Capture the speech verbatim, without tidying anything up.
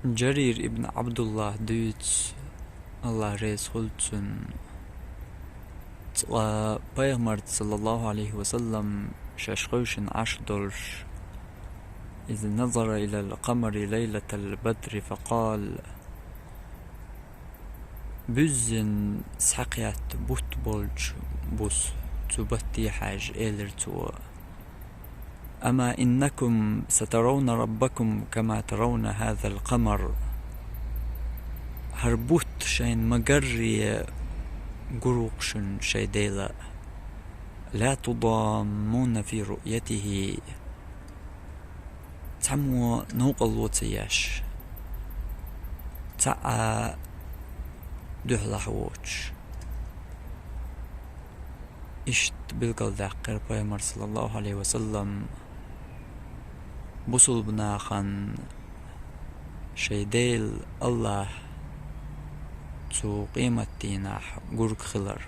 Жарир ибн Ӏабдуллахь дуьйцу, Аллахь реза хуьлда цунна, цкъа Пайхамарца, саллаллаху Ӏалайхи ва саллам, шаьш хевшина Ӏаш долуш: إذ نظر إلى القمر ليلة البدر فقال: Буьззина схьакхетта бутт болчу буса цу батте хьаьжжа, элира цо: أما إنكم سترون ربكم كما ترون هذا القمر. ХӀара бутт шайна ма-гарре гур ву-кх шуна шайн Дела. لا تضامون في رؤيته. Цхьаммо новкъарло ца еш, цхьа а дуьхьалахь воцуш. Иштта билгалдаьккхира Пайхамар, саллаллаху Ӏалайхи ва саллам, бусулба нахана шайн Дела Аллахь цу къематдийнахь гург хилар.